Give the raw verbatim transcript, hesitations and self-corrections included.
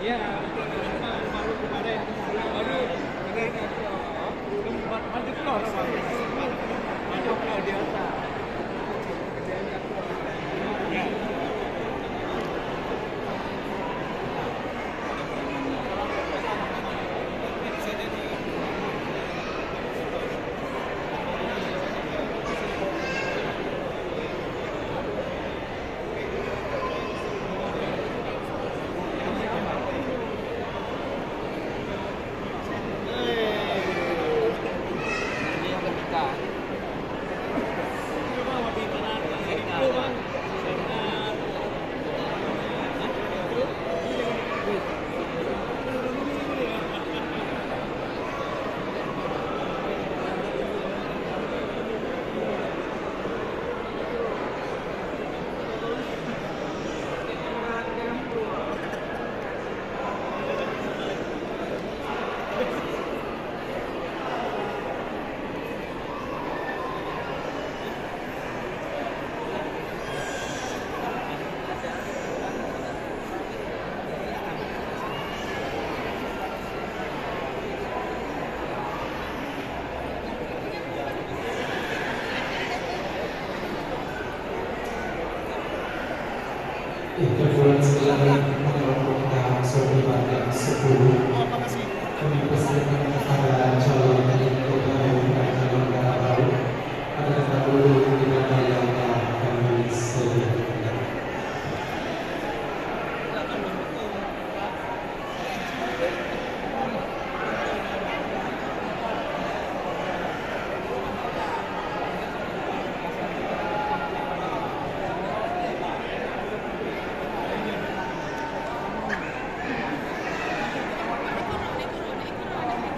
Ya, betul. Baru kemarin, baru kemarin, baru kemarin, baru kemarin, baru kemarin, baru kemarin, baru kemarin, baru kemarin. Interference line, sepuluh.